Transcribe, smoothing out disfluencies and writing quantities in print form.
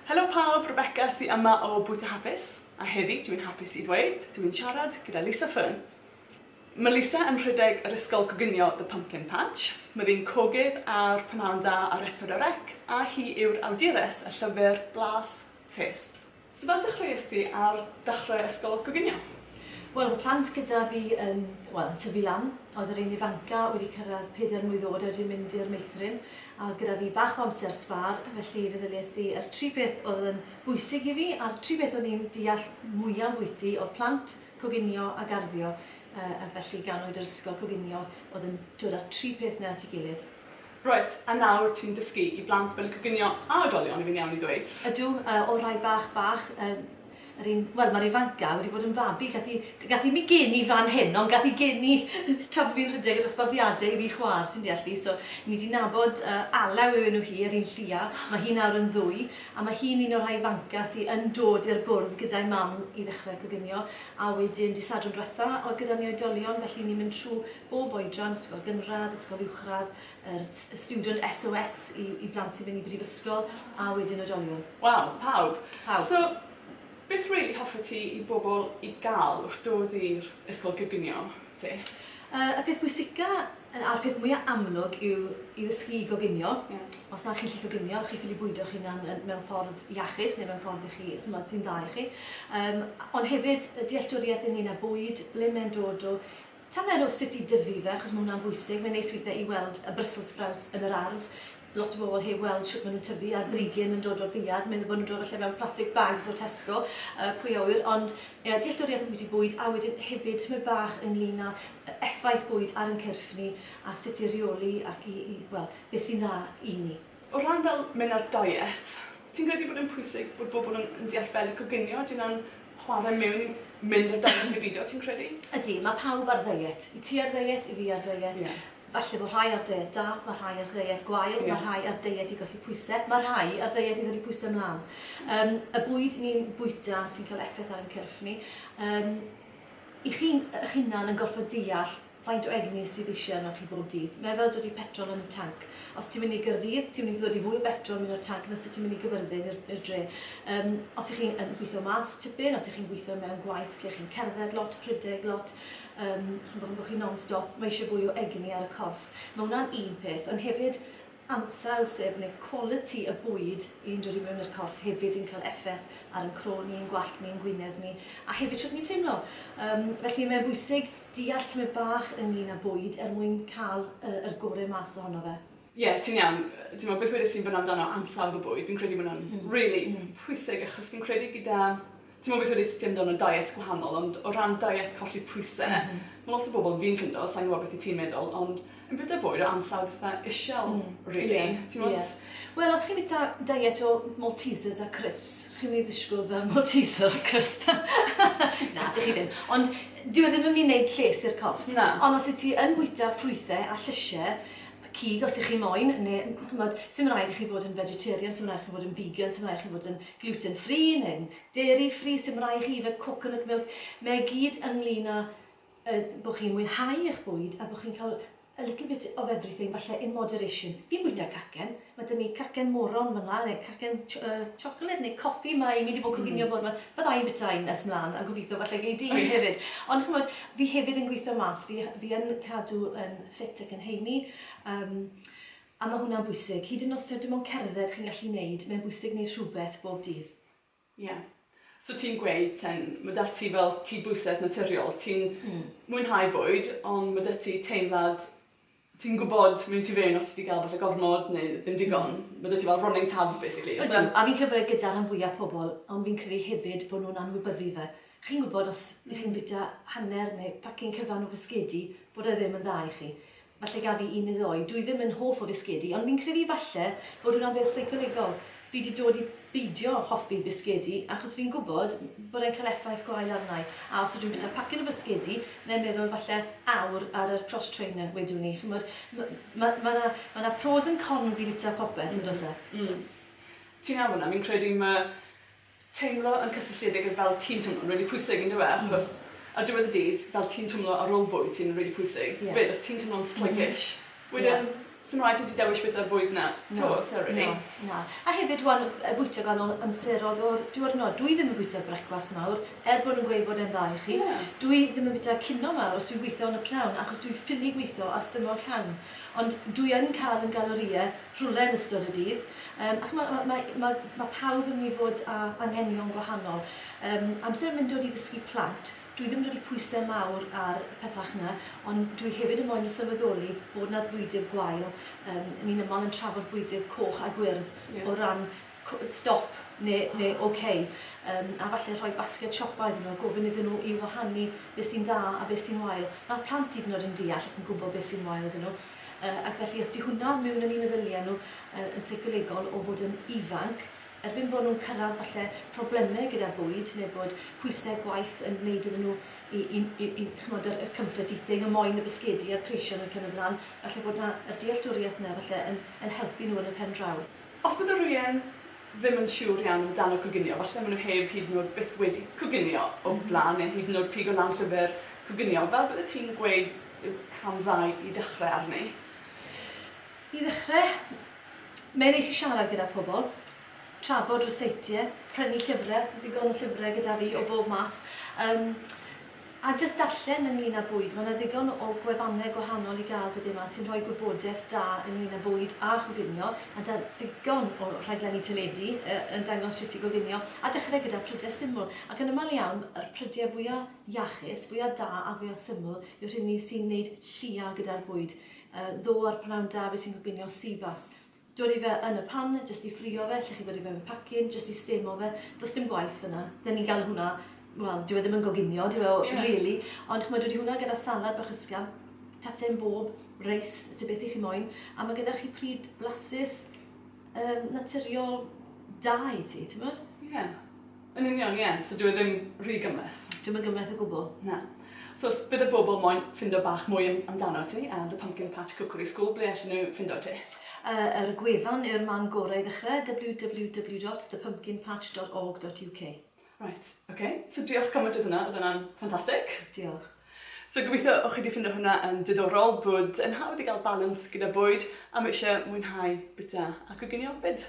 Helo pawb, Rebecca sy yma o Bwyta Hapus, a heddi dwi'n hapus i ddweud dwi'n siarad gyda Lisa Fearn. Mae Lisa yn rhedeg yr ysgol coginio The Pumpkin Patch, mae ddi'n cogydd ar Prynhawn Da ar S4C a hi yw'r awdures y llyfr Blas Taste. So fel dechreuest ti ar dechrau ysgol coginio? Wel oedd y plant gyda fi yn, wel, yn tyfu lan. Oedd yr un ifanca wedi cyrraedd pedair mlwydd oed a wedi mynd i'r meithrin a oedd gyda fi bach o amser sbâr felly feddyliais i yr tri peth oedd yn bwysig i fi a'r tri beth o'n i'n deall mwya ambwyty oedd plant, coginio a garddio yy a felly ganwyd yr ysgol coginio oedd yn dod â'r tri peth 'na at ei gilydd. Reit, a nawr ti'n dysgu i blant fel y coginio a oedolion, yw fi'n iawn i ddweud? Ydw, o rai bach bach, yy yr un, wel ma'r ifanca wedi bod yn fabi, gath hi, gath hi'm ei geni fan hyn, ond gath hi geni tra bo fi'n rhedeg y dosbarthiade iddi chwa'r, ti'n deall fi, so ni 'di nabod yy Alaw yw enw hi, yr un llia, ma' hi nawr yn ddwy, a ma' hi'n un o'r rhai ifanca sy yn dod i'r bwrdd gyda'i mam i ddechre coginio, a wedyn dy' Sadwrn dwetha o'dd gyda ni oedolion, felly ni'n mynd trw bob oedran, ysgol gynradd, ysgol uwchradd, yr student SOS i i blant sy'n mynd i brifysgol, a wedyn oedolion. Waw, pawb. Pawb. So, beth rili hoffet ti i bobl i gael wrth dod i'r ysgol goginio te? Yy, y peth pwysica a'r peth mwya amlwg yw i ddysgu i goginio. Ie. Os na chi'n gallu coginio, chi ffili bwydo'ch hunan yn mewn ffordd iachus neu mewn ffordd i chi, ch'mod, sy'n dda i chi. Yym, ond hefyd y dealltwriaeth ynglŷn â bwyd, ble mae'n dod o, Tamed o sut i dyfu fe, achos ma' hwnna'n bwysig. Mae'n neis weithiau i weld y Brussels sprouts yn yr ardd. Lot o bobl heb weld shwt maen nhw'n tyfu a'r brigyn yn dod o'r ddaear. Meddwl bod nhw'n dod falle mewn plastic bags o Tesco, yy pwy a ŵyr. Ond ie, dealltwriaeth ambiti bwyd a wedyn hefyd tymed bach ynglyn â effaith bwyd ar ein cyrff ni a sut i reoli ac i, i wel, beth sy'n dda i ni. O ran fel mynd ar diet, ti'n credu bod e'n pwysig bod bobl yn yn deall fel i coginio? Ydy hwnna'n chwarae mewn i mynd ar diet neu beidio, ti'n credu? Ydy, mae pawb ar ddiet. I ti ar ddiet, i fi ar ddiet. Ie. Falle bod rhai ar ddiet da, mae rhai ar ddiet gwael, Ie. mae rhai ar ddiet i golli pwysau, mae rhai ar ddiet i ddod i pwysau mlaen. Yym, y bwyd ni'n bwyta sy'n cael effaith ar ein cyrff ni. Yym, i chi'n eich hunan yn gorfod deall faint o egni sydd eisiau arnoch chi bob dydd. Mae fel dod i petrol yn y tanc. Os ti'n mynd i Gaerdydd, ti'n mynd i ddod i fwy o betrol mewn o'r tanc na sut ti'n mynd i Gyfyrddin i'r i'r dre. Yym, os y'ch chi'n yn gweithio mas tipyn, os y'ch chi'n gweithio mewn gwaith lle chi'n cerdded lot, rhedeg lot, yym, ch'mod bod chi'n non-stop, mae eisiau fwy o egni ar y corff. Mae hwnna'n un peth, ond hefyd ansawdd sef neu quality y bwyd y'n dod i mewn i'r corff hefyd yn cael effaith ar ein croen ni, ein gwallt ni, ein gwynedd ni, a hefyd shwt ni'n teimlo. Yym, felly mae'n bwysig deall tymed bach ynglyn â bwyd er mwyn cael y yr gore mas ohono fe. Ie, ti'n iawn. Timod, beth wedes ti'n fan'na amdano ansawdd y bwyd, fi'n credu bod hwnna'n rili pwysig achos fi'n credu gyda... Timod beth wedes ti amdano diets gwahanol, ond o ran diet colli pwyse, ma' lot o bobl fi'n ffindo, sa i'n gwybod beth 'y ti'n meddwl, ond yn bwyta bwyd o ansawdd eitha isiel rili, timod? Ie. Wel, os chi'n bwyta diet o Maltesers a crisps, chi'n mynd i ddisgwyl fel Malteser a crisp. Na, dych chi ddim. Ond dyw e ddim yn mynd i wneud lles i'r corff. Na. Ond os wyt ti yn bwyta ffrwythau a llysiau, cig os ych chi moyn, neu chimod, 'sim raid i chi fod yn vegetarian, 'sim raid i chi fod yn vegan, 'sim raid i chi fod yn gluten free neu'n dairy free, 'sim raid i chi yfed coconut milk. Mae e gyd ynglyn â yy bod chi'n mwynhau eich bwyd a bod chi'n cael a little bit of everything falle in moderation. Fi'n bwyta cacen, ma' 'da ni cacen moron fan'na neu cacen ch- yy chocolate neu coffi ma' Amy 'di bod coginio bore 'ma. Bydda i'n bwyta un nes mlan a gobeithio falle gei di un hefyd. Ond ch'mod, fi hefyd yn gweithio mas, fi fi yn cadw yn ffit ac yn heini yym a ma' hwnna'n bwysig. Hyd yn o'd os taw dim ond cerdded chi'n gallu neud, mae'n bwysig neud rhywbeth bob dydd. Ie. So ti'n gweud ten, ma' 'da ti fel cydbwysedd naturiol, ti'n mwynhau bwyd, ond ma' 'da ti teimlad, ti'n gwybod mewn tu fewn os ti 'di gael falle gormod neu ddim digon, ma' 'da ti fel running tab basically, oes e? Ydw, a fi'n credu bod e gyda rhan fwya pobl, ond fi'n credu hefyd bod nhw'n anwybyddu fe. Chi'n gwybod os 'ych chi'n bwyta hanner neu pacyn cyfan o fisgedi, bod e ddim yn dda i chi. Falle gaf fi un neu ddou. Dwi ddim yn hoff o fisgedi, ond fi'n credu falle bod hwnna'n beth seicolegol. Fi 'di dod i beidio hoffi bisgedi achos fi'n gwybod bod e'n cael effaith gwael arna i. A os ydw i'n bwyta paced o bisgedi, mae'n meddwl falle awr ar yr cross trainer wedwn i. Chimod, ma' ma' ma' 'na ma' 'na pros and cons i fwyta popeth, yn does e? Mm. Ti'n iawn fan'na. Fi'n credu ma' teimlo yn cysylltiedig â fel ti'n twmlo'n rili pwysig on'd yw e? Achos ar diwedd y dydd, fel ti'n twmlo ar ôl bwyd sy'n rili pwysig 'fyd. Os ti'n twmlo'n sluggish, wedyn sim rhaid i ti dewis bwyta'r bwyd 'na 'to, oes e rili? Na, Na. A hefyd wan, y bwyta gwahanol amserodd o'r diwrnod. Dwi ddim yn bwyta brecwast mawr, er bod nhw'n gweud bod e'n dda i chi. Ie. Dwi ddim yn bwyta cino mawr os dwi'n gweithio yn y pnawn, achos dwi'n ffili gweithio ar stumog llawn. Ond dwi yn cael yn galorïau rhywle yn ystod y dydd. Yym, ac ma' ma' ma' ma' ma' pawb yn mynd i fod â anghenion gwahanol. Yym, amser mynd dod i ddysgu plant, Dwi ddim yn rhoi pwysau mawr ar y peth fach 'na, ond dwi hefyd yn moyn nhw sylweddoli bod 'na fwydydd gwael. Yym, ni'n aml yn trafod bwydydd coch a gwyrdd o ran stop neu neu ok. Yym, a falle rhoi basged siopa iddyn nhw a gofyn iddyn nhw i wahanu beth sy'n dda a beth sy'n wael. Mae'r plant hyd yn oed yn deall ac yn gwybod beth sy'n wael iddyn nhw. Yy, ac felly os 'di hwnna mewn yn eu meddyliau nhw yy yn seicolegol o fod yn ifanc, Erbyn bod nhw'n cyrraedd falle problemau gyda bwyd neu bod pwysau gwaith yn gwneud iddyn nhw i, i, i, i chimod, yr, y comfort eating, y moyn y bisgedi a'r creision ac yn y blaen, falle bod 'na yr dealltwriaeth 'na falle yn, yn helpu nhw yn y pen draw. Os bydde rhywun ddim yn siŵr iawn amdano coginio, falle maen nhw heb hyd yn oed byth wedi coginio o blaen neu hyd yn oed pigo lan llyfr coginio, fel bydde ti'n gweud yw cam dda i dechrau arni? I ddechrau, mae'n neis i siarad gyda pobl, trafod ryseitiau, prynu llyfrau, mae digon o llyfrau gyda fi o bob math. Yym, a jyst darllen ynglyn â bwyd. Mae 'na ddigon o gwefannau gwahanol i gael dyddiau 'ma sy'n rhoi gwybodaeth da ynglyn â bwyd a choginio, a da ddigon o rhaglenni teledu yy yn dangos sut i goginio, a dechrau gyda prydau syml. Ac yn aml iawn, yr prydiau fwya iachus, fwya da a fwya syml yw'r rheiny sy'n wneud llia gyda'r bwyd. Yy ddo ar pnawn da fi sy'n coginio sibas. Dodi fe yn y pan jyst i ffrio fe, lle chi dodi fe mewn pacin jyst i stemo fe. Does dim gwaith fyna. Dyn ni'n galw hwnna, wel, dyw e ddim yn goginio, dyw e yeah. really. Ond ch'mod, dodi hwnna gyda salad bach ysgafn, taten bob, reis, ty beth i chi moyn, a mae gyda chi pryd blasus, um, naturiol da i ti, ti'n gwybod? Ie. Yeah. Yn union, ie. So dyw e ddim rhy gymhleth. Dyw'm yn gymhleth o gwbl. Na. So os bydde bobl moyn ffindo bach mwy am amdano ti a The Pumpkin Patch Cookery School, ble allen nhw ffindo ti? Yy yr gwefan yw'r man gorau i ddechrau, www.thepumpkinpatch.org.uk. Reit, ok. So diolch gymaint oedd hwnna, oedd hwnna'n ffantastig. Diolch. So gobeithio o'ch chi 'di ffindo hwnna yn diddorol bod yn hawdd i gael balans gyda bwyd a ma' isie mwynhau bwyta a coginio 'fyd.